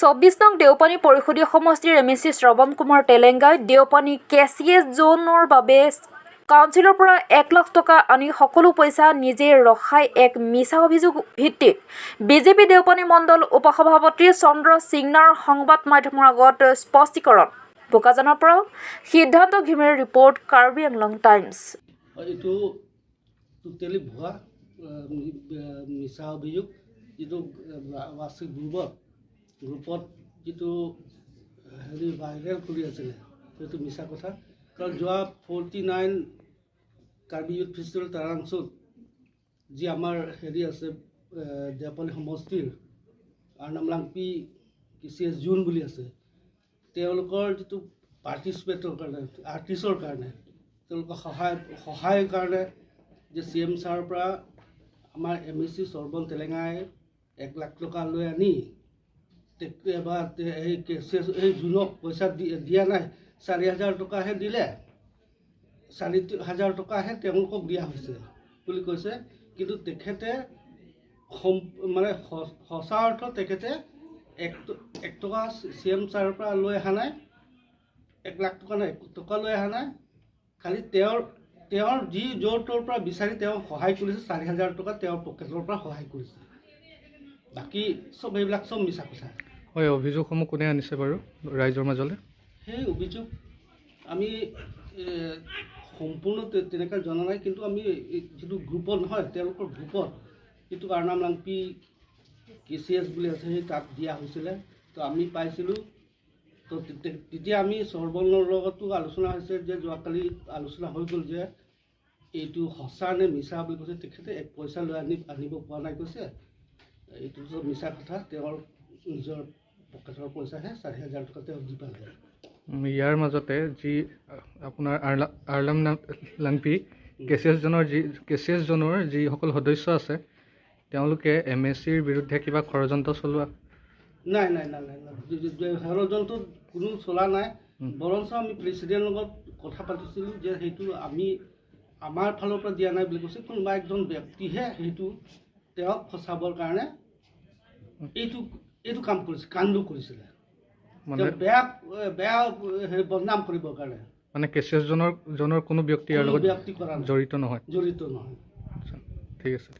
24 নং দেওপানী পৰিষদীয় সমষ্টিৰ এমএচি শ্ৰৱণ কুমাৰ তেলেংগাই দেওপানী কেচিএছ জোনৰ বাবে কাউন্সিলৰ পৰা 1 লাখ টকা আনি সকলো পইচা নিজে ৰখাই এক মিছা অভিযোগ ভিত্তিত বিজেপি দেওপানী মণ্ডল উপসভাপতি চন্দ্ৰ সিংনাৰ সংবাদ মাধ্যমৰ আগত স্পষ্টীকৰণ। বোকাজানৰ পৰা সিদ্ধান্ত ঘিমিৰেৰ ৰিপৰ্ট, কাৰ্বি আংলং টাইমছ। এইটো টোটেলি ভুৱা, মিছা অভিযোগ। যিটো হোৱাটছএপ গ্ৰুপত যিটো হেৰি ভাইৰেল কৰি আছিলে, সেইটো মিছা কথা। কাৰণ যোৱা 49 কাৰ্বি ইউথ ফেষ্টিভেল তাৰাংচুত যি আমাৰ হেৰি আছে, দেওপানী সমষ্টিৰ আৰ্নাম লাংপি কেচিএছ জোন বুলি আছে, তেওঁলোকৰ যিটো পাৰ্টিচিপেটৰ কাৰণে, আৰ্টিষ্টৰ কাৰণে, তেওঁলোকৰ সহায়ৰ কাৰণে যে চি এম ছাৰৰ পৰা আমাৰ এমএচি শ্ৰৱণ তেলেঙাই 1 লাখ টকা লৈ আনি বা এই কেচিএছ এই জোনক পইচা দিয়া নাই, 4 হাজাৰ টকাহে দিলে, 4 হাজাৰ টকাহে তেওঁলোকক দিয়া হৈছে বুলি কৈছে। কিন্তু তেখেতে মানে সঁচা অৰ্থত তেখেতে এক টকা চি এম ছাৰৰ পৰা লৈ অহা নাই, 1 লাখ টকা নাই, এক টকা লৈ অহা নাই। খালি তেওঁৰ যি য'ৰ ত'ৰ পৰা বিচাৰি তেওঁ সহায় কৰিছে, 4 হাজাৰ টকা তেওঁৰ পকেটৰ পৰা সহায় কৰিছে। বাকী চব এইবিলাক চব মিছা কথা। হয়, অভিযোগসমূহ কোনে আনিছে বাৰু ৰাইজৰ মাজলৈ? সেই অভিযোগ আমি সম্পূৰ্ণ তেনেকৈ জনা নাই। কিন্তু আমি এই যিটো গ্ৰুপত নহয়, তেওঁলোকৰ গ্ৰুপত যিটো আৰ্নাম লাংপি কেচিএছ বুলি আছে, সেই তাত দিয়া হৈছিলে। তো আমি পাইছিলোঁ। তো তেতিয়া আমি শ্ৰৱণৰ লগতো আলোচনা হৈছে যে যোৱাকালি আলোচনা হৈ গ'ল যে এইটো সঁচা নে মিছা বুলি কৈছে। তেখেতে এক পইচা লৈ আনিব পৰা নাই কৈছে। এইটো চব মিছা কথা। তেওঁৰ নিজৰ পকেটৰ পইচাহে 4 হাজাৰ টকা তেওঁ দি পালে। ইয়াৰ মাজতে যি আপোনাৰ আৰ্লাম লাংপি কেচিএছ জনৰ যিসকল সদস্য আছে, তেওঁলোকে এমএচিৰ বিৰুদ্ধে কিবা ষড়যন্ত্ৰ চলোৱা? নাই নাই নাই নাই নাই, ষড়যন্ত্ৰ কোনো চলা নাই। বৰঞ্চ আমি প্ৰেচিডেণ্টৰ লগত কথা পাতিছিলোঁ যে সেইটো আমি আমাৰ ফালৰ পৰা দিয়া নাই বুলি কৈছে। কোনোবা একজন ব্যক্তিহে সেইটো তেওঁক ফচাবৰ কাৰণে এইটো কাম কৰিছে, কাণ্ড কৰিছিলে। মানে তেওঁক বেয়া বেয়া হেৰি বদনাম কৰিবৰ কাৰণে। মানে কেচিএছ জনৰ কোনো ব্যক্তি ইয়াৰ কোনো লগত ব্যক্তি কৰা নাই, জড়িত নহয়? জড়িত নহয়। আচ্ছা, ঠিক আছে।